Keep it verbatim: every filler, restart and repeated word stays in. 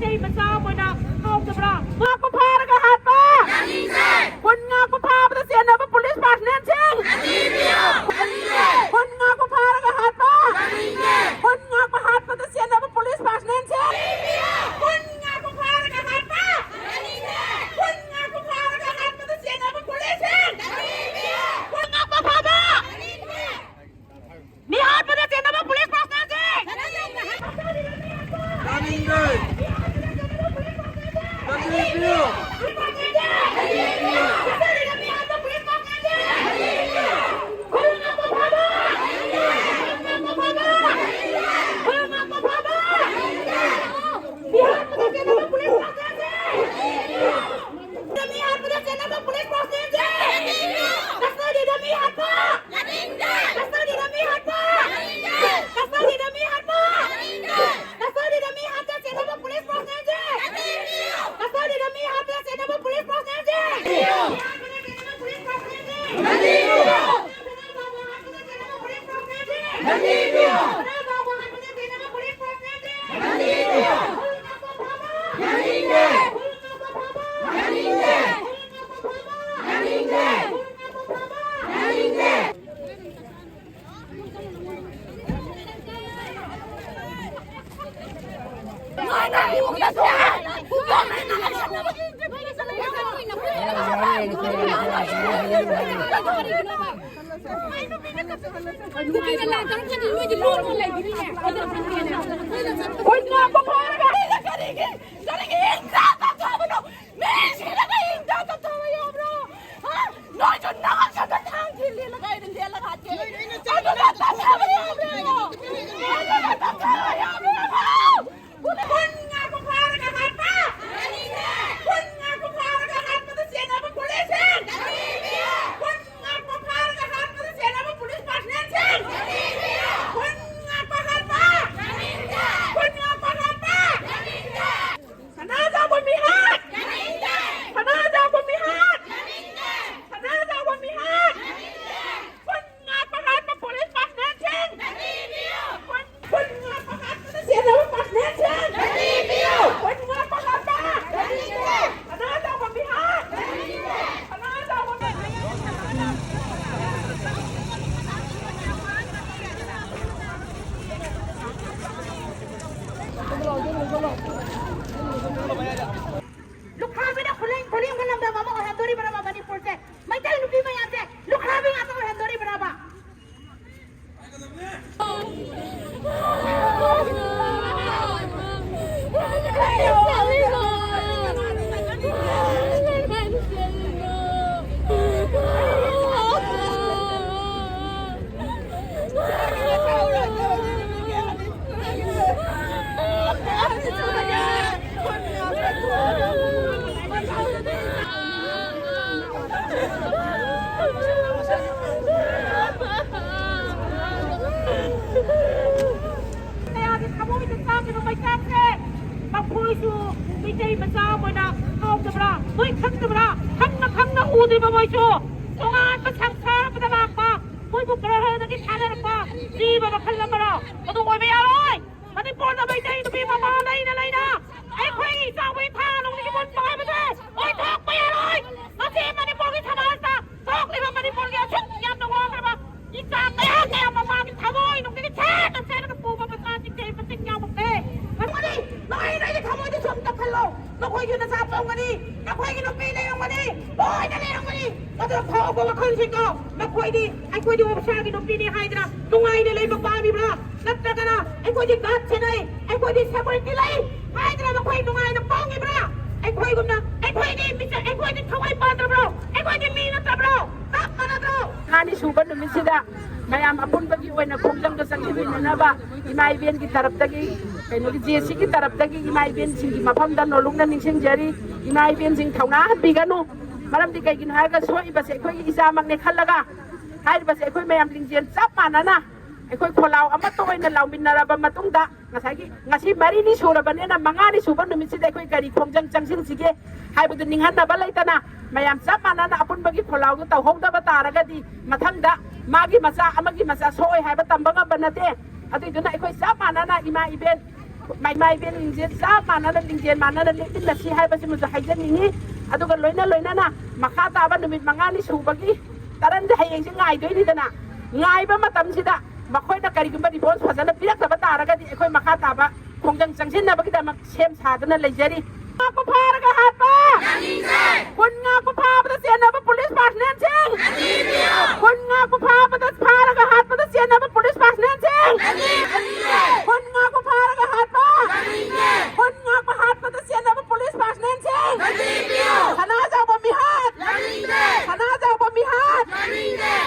ꯃꯆꯥ ꯑꯃ ꯑꯣꯏꯅ ꯍꯥꯎꯇꯕ꯭ꯔꯥ? ꯉꯥꯛꯄ ꯐꯥꯔꯒ ꯍꯥꯠꯄ! ꯈꯨꯟ ꯉꯥꯛꯄ ꯐꯥꯕꯗ ꯆꯦꯟꯅꯕ ꯄꯨꯂꯤꯁ ꯄꯥꯔꯁꯅꯦꯜꯁꯤꯡ! ꯈꯨꯟ ꯉꯥꯛꯄ ꯐꯥꯔꯒ ꯍꯥꯠꯄ! ꯈꯨꯟ ꯉꯥꯛꯄ ꯍꯥꯠꯄꯗ ꯆꯦꯟꯅꯕ ꯄꯨꯂꯤꯁ ꯄꯥꯔꯁꯅꯦꯜꯁꯤꯡ! ꯈꯨꯟ ꯉꯥꯛꯄ ꯐꯥꯔꯒ ꯍꯥꯠꯄ! ꯈꯨꯟ ꯉꯥꯛꯄ ꯐꯥꯔꯒ ꯍꯥꯠꯄꯗ ꯆꯦꯟꯅꯕ ꯄꯨꯂꯤꯁꯁꯤꯡ! ꯈꯨꯟ ꯉꯥꯛꯄ ꯐꯥꯕ! ꯃꯤ ꯍꯥꯠꯄꯗ ꯆꯦꯟꯅꯕ ꯄꯨꯂꯤꯁ ꯄꯥꯔꯁꯅꯦꯜꯁꯤꯡ! ꯇꯥꯅꯤꯡꯗꯦ! ꯀꯔꯤ ꯄꯤꯌꯨ? ꯃꯤ ꯍꯥꯠꯄꯗ ꯆꯦꯟꯅꯕ ꯄꯨꯂꯤꯁ ꯄꯥꯔꯁꯅꯦꯜꯁꯤꯡ! ꯃꯤ ꯍꯥꯠꯄꯗ ꯆꯦꯟꯅꯕ ꯄꯨꯂꯤꯁ ꯄꯥꯔꯁꯅꯦꯜꯁꯤꯡ! ꯀꯁꯇꯗꯤꯗ ꯃꯤ ꯍꯥꯠꯄ! ꯀꯁꯇꯗꯤꯗ ꯃꯤ ꯍꯥꯠꯄ! ꯀꯁꯇꯗꯤꯗ ꯃꯤ ꯍꯥꯠꯄ! ꯀꯁꯇꯗꯤꯗ ꯃꯤ ꯍꯥꯠꯄ ꯆꯦꯟꯅꯕ ꯄꯨꯂꯤꯁ ꯄꯥꯔꯁꯅꯦꯜꯁꯤꯡ! ꯀꯁꯇꯗꯤꯗ ꯃꯤ ꯍꯥꯠꯄ ꯆꯦꯟꯅꯕ ꯄꯨꯂꯤꯁ ꯄꯥꯔꯁꯅꯦꯜꯁꯤꯡ! ꯃꯤ ꯍꯥꯠꯄꯗ ꯆꯦꯟꯅꯕ ꯄꯨꯂꯤꯁ ꯄꯥꯔꯁꯅꯦꯜꯁꯤꯡ! ꯃꯤ ꯍꯥꯠꯄꯗ ꯆꯦꯟꯅꯕ ꯄꯨꯂꯤꯁ ꯄꯥꯔꯁꯅꯦꯜꯁꯤꯡ! ꯃꯤ ꯍꯥꯠꯄꯗ ꯆꯦꯟꯅꯕ ꯄꯨꯂꯤꯁ ꯄꯥꯔꯁꯅꯦꯜꯁꯤꯡ! ꯀꯔꯤꯒꯤ, ꯀꯔꯤꯒꯤ ꯍꯤꯡꯁꯥ ꯇꯞꯊꯕꯅꯣ? ꯃꯤ ꯁꯤꯔꯒ ꯍꯤꯡꯁꯥ ꯇꯞꯊꯕ ꯌꯥꯕ꯭ꯔꯣ? ꯍꯥ? ꯅꯣꯏꯁꯨ ꯅꯥꯛꯁꯛꯇ ꯊꯥꯡ ꯊꯤꯜꯂꯦꯜꯂꯒ ꯑꯩꯅ ꯂꯦꯜꯂꯒ ꯍꯥꯠꯀꯦ꯫ ꯑꯗꯨꯅ ꯇꯞꯊꯕ ꯌꯥꯕ꯭ꯔꯣ? ꯑꯗꯨꯅ ꯇꯞꯊꯕ ꯌꯥꯕ꯭ꯔꯣ? ꯈꯨꯟ ꯉꯥꯛꯄ ꯐꯥꯔꯒ ꯍꯥꯠꯄ! ꯈꯨꯟ ꯉꯥꯛꯄ ꯐꯥꯔꯒ ꯍꯥꯠꯄꯗ ꯆꯦꯟꯅꯕ ꯄꯨꯂꯤꯁꯁꯤꯡ! ꯈꯨꯟ ꯉꯥꯛꯄ ꯐꯥꯔꯒ ꯍꯥꯠꯄꯗ ꯆꯦꯟꯅꯕ ꯄꯨꯂꯤꯁ ꯄꯥꯔꯁꯅꯦꯜꯁꯤꯡ! ꯈꯨꯟ ꯉꯥꯛꯄ ꯍꯥꯠꯄ! ꯈꯨꯟ ꯉꯥꯛꯄ ꯍꯥꯠꯄ! ꯀꯌꯥꯒꯤ ꯊꯃꯣꯏꯗ ꯆꯥꯛꯈꯤꯕ ꯃꯩꯆꯥꯛꯁꯦ, ꯃꯈꯣꯏꯁꯨ ꯃꯤꯇꯩ ꯃꯆꯥ ꯑꯃ ꯑꯣꯏꯅ ꯐꯥꯎꯗꯕ꯭ꯔꯥ? ꯃꯣꯏ ꯈꯪꯗꯕ꯭ꯔꯥ? ꯈꯪꯅ ꯈꯪꯅ ꯎꯗ꯭ꯔꯤꯕ ꯃꯣꯏꯁꯨ ꯇꯣꯉꯥꯟꯕ ꯁꯪꯁꯥꯔ ꯑꯃꯗ ꯂꯥꯛꯄ, ꯃꯣꯏꯕꯨ ꯒ꯭ꯔꯍꯗꯒꯤ ꯊꯥꯗꯔꯛꯄ ꯖꯤꯕ ꯃꯈꯜ ꯑꯃꯔꯣ? ꯑꯗꯨ ꯑꯣꯏꯕ ꯌꯥꯔꯣꯏ꯫ ꯃꯅꯤꯄꯨꯔꯗ ꯃꯩꯇꯩ ꯅꯨꯄꯤ ꯃꯃꯥ ꯂꯩꯅ ꯂꯩꯅ ꯑꯩꯈꯣꯏꯒꯤ ꯏꯆꯥꯕꯨ ꯊꯥ ꯅꯨꯡꯒꯤ ꯃꯨꯟꯕ ꯍꯥꯏꯕꯁꯦ ꯑꯣꯏꯊꯣꯛꯄ ꯌꯥꯔꯣꯏ꯫ ꯉꯁꯤ ꯃꯅꯤꯄꯨꯔꯒꯤ ꯁꯃꯥꯖꯇ ꯊꯣꯛꯂꯤꯕ ꯃꯅꯤꯄꯨꯔꯒꯤ ꯑꯁꯨꯛ ꯌꯥꯝꯅ ꯋꯥꯈ꯭ꯔꯕ ꯏꯆꯥ ꯀꯌꯥ ꯀꯌꯥ ꯃꯃꯥꯒꯤ ꯊꯃꯣꯏ ꯅꯨꯡꯗꯒꯤ ꯁꯦꯠꯅ ꯁꯦꯠꯂꯒ ꯄꯨꯕ ꯃꯆꯥꯁꯤꯡꯁꯦ ꯃꯁꯤꯡ ꯌꯥꯝꯃꯛꯇꯦ꯫ ꯃꯁꯤꯗꯤ ꯅꯣꯏ ꯅꯣꯏꯒꯤ ꯊꯃꯣꯏꯗ ꯁꯨꯝ ꯇꯞꯍꯜꯂꯣ꯫ ꯅꯈꯣꯏꯒꯤ ꯅꯆꯥ ꯄꯣꯛꯑꯝꯒꯅꯤ, ꯅꯈꯣꯏꯒꯤ ꯅꯨꯄꯤ ꯂꯩꯔꯝꯒꯅꯤ, ꯂꯣꯏꯅ ꯂꯩꯔꯝꯒꯅꯤ꯫ ꯃꯗꯨ ꯐꯥꯎꯕ ꯋꯥꯈꯜꯁꯤꯡꯗꯣ ꯅꯈꯣꯏꯗꯤ ꯑꯩꯈꯣꯏꯗꯤ ꯑꯣꯐꯤꯁꯥꯔꯒꯤ ꯅꯨꯄꯤꯅꯤ ꯍꯥꯏꯗꯅ ꯅꯨꯡꯉꯥꯏꯅ ꯂꯩꯕ ꯄꯥꯝꯃꯤꯕ꯭ꯔꯥ? ꯅꯠꯇ꯭ꯔꯒꯅ ꯑꯩꯈꯣꯏꯗꯤ ꯒꯥꯔꯗ ꯁꯦꯟꯅꯩ, ꯑꯩꯈꯣꯏꯗꯤ ꯁꯦꯀ꯭ꯌꯨꯔꯤꯇꯤ ꯂꯩ ꯍꯥꯏꯗꯅ ꯅꯈꯣꯏ ꯅꯨꯡꯉꯥꯏꯅ ꯄꯥꯝꯃꯤꯕ꯭ꯔꯥ? ꯑꯩꯈꯣꯏꯒꯨꯝꯅ ꯑꯩꯈꯣꯏꯗꯤ ꯃꯤꯆꯪ, ꯑꯩꯈꯣꯏꯗꯤ ꯊꯋꯥꯏ ꯄꯥꯟꯗꯕ꯭ꯔꯣ? ꯑꯩꯈꯣꯏꯗꯤ ꯃꯤ ꯅꯠꯇꯕ꯭ꯔꯣ? ꯆꯞ ꯃꯥꯟꯅꯗ꯭ꯔꯣ? ꯃꯉꯥꯅꯤ ꯁꯨꯕ ꯅꯨꯃꯤꯠꯁꯤꯗ ꯃꯌꯥꯝ ꯑꯄꯨꯟꯕꯒꯤ ꯑꯣꯏꯅ ꯈꯣꯡꯖꯪꯗ ꯆꯪꯁꯤꯟꯃꯤꯟꯅꯅꯕ ꯏꯃꯥ ꯏꯕꯦꯟꯒꯤ ꯇꯔꯞꯇꯒꯤ, ꯀꯩꯅꯣꯒꯤ ꯖꯦ ꯁꯤꯒꯤ ꯇꯔꯞꯇꯒꯤ ꯏꯃꯥ ꯏꯕꯦꯟꯁꯤꯡꯒꯤ ꯃꯐꯝꯗ ꯅꯣꯜꯂꯨꯛꯅ ꯅꯤꯡꯁꯤꯡꯖꯔꯤ꯫ ꯏꯃꯥ ꯏꯕꯦꯟꯁꯤꯡ ꯊꯧꯅꯥ ꯍꯟꯕꯤꯒꯅꯨ꯫ ꯃꯔꯝꯗꯤ ꯀꯩꯒꯤꯅꯣ ꯍꯥꯏꯔꯒ ꯁꯣꯛꯏꯕꯁꯦ ꯑꯩꯈꯣꯏꯒꯤ ꯏꯆꯥꯃꯛꯅꯦ ꯈꯜꯂꯒ ꯍꯥꯏꯔꯤꯕꯁꯦ ꯑꯩꯈꯣꯏ ꯃꯌꯥꯝ ꯂꯤꯡꯖꯦꯜ ꯆꯞ ꯃꯥꯟꯅꯅ ꯑꯩꯈꯣꯏ ꯈꯣꯜꯂꯥꯎ ꯑꯃꯠꯇ ꯑꯣꯏꯅ ꯂꯥꯎꯃꯤꯟꯅꯔꯕ ꯃꯇꯨꯡꯗ ꯉꯁꯥꯏꯒꯤ ꯉꯁꯤ ꯃꯔꯤꯅꯤ ꯁꯨꯔꯕꯅꯤꯅ ꯃꯉꯥꯅꯤ ꯁꯨꯕ ꯅꯨꯃꯤꯠꯁꯤꯗ ꯑꯩꯈꯣꯏ ꯀꯔꯤ ꯈꯣꯡꯖꯪ ꯆꯪꯁꯤꯟꯁꯤꯒꯦ ꯍꯥꯏꯕꯗꯨ ꯅꯤꯡꯍꯟꯅꯕ ꯂꯩꯇꯅ ꯃꯌꯥꯝ ꯆꯞ ꯃꯥꯟꯅꯅ ꯑꯄꯨꯟꯕꯒꯤ ꯈꯣꯜꯂꯥꯎꯗꯨ ꯇꯧꯍꯧꯗꯕ ꯇꯥꯔꯒꯗꯤ ꯃꯊꯪꯗ ꯃꯥꯒꯤ ꯃꯆꯥ ꯑꯃꯒꯤ ꯃꯆꯥ ꯁꯣꯛꯑꯣꯏ ꯍꯥꯏꯕ ꯇꯝꯕ ꯉꯝꯕ ꯅꯠꯇꯦ꯫ ꯑꯗꯨꯏꯗꯨꯅ ꯑꯩꯈꯣꯏ ꯆꯞ ꯃꯥꯟꯅꯅ ꯏꯃꯥ ꯏꯕꯦꯟ ꯏꯃꯥ ꯏꯕꯦꯟꯁꯤꯡꯁꯦ ꯆꯞ ꯃꯥꯟꯅꯅ ꯂꯤꯡꯖꯦꯜ ꯃꯥꯟꯅꯅ ꯂꯦꯞꯃꯤꯟꯅꯁꯤ ꯍꯥꯏꯕꯁꯤꯃꯁꯨ ꯍꯥꯏꯖꯅꯤꯡꯉꯤ꯫ ꯑꯗꯨꯒ ꯂꯣꯏꯅ ꯂꯣꯏꯅꯅ ꯃꯈꯥ ꯇꯥꯕ ꯅꯨꯃꯤꯠ ꯃꯉꯥꯅꯤ ꯁꯨꯕꯒꯤ ꯇꯔꯟꯁꯦ ꯍꯌꯦꯡꯁꯦ ꯉꯥꯏꯗꯣꯏꯅꯤꯗꯅ, ꯉꯥꯏꯕ ꯃꯇꯝꯁꯤꯗ ꯃꯈꯣꯏꯅ ꯀꯔꯤꯒꯨꯝꯕ ꯔꯤꯄꯣꯔꯠ ꯐꯖꯅ ꯄꯤꯔꯛꯇꯕ ꯇꯥꯔꯒꯗꯤ ꯑꯩꯈꯣꯏ ꯃꯈꯥ ꯇꯥꯕ ꯈꯣꯡꯖꯪ ꯆꯪꯁꯤꯟꯅꯕꯒꯤꯗꯃꯛ ꯁꯦꯝ ꯁꯥꯗꯨꯅ ꯂꯩꯖꯔꯤ꯫ ꯉꯥꯛꯄ ꯐꯥꯔꯒ ꯍꯥꯠꯄ! ꯈꯨꯟ ꯉꯥꯛꯄ ꯐꯥꯕꯗ ꯆꯦꯟꯅꯕ ꯄꯨꯂꯤꯁ ꯄꯥꯔꯁꯅꯦꯜꯁꯤꯡ! ꯈꯨꯟ ꯉꯥꯛꯄ ꯐꯥꯕꯗ, ꯐꯥꯔꯒ ꯍꯥꯠꯄꯗ ꯆꯦꯟꯅꯕ ꯄꯨꯂꯤꯁ ꯄꯥꯔꯁꯅꯦꯜꯁꯤꯡ! ꯈꯨꯟ ꯉꯥꯛꯄ ꯐꯥꯔꯒ ꯍꯥꯠꯄ! ꯈꯨꯟ ꯉꯥꯛꯄ ꯇꯥꯅꯤꯡꯗꯦ!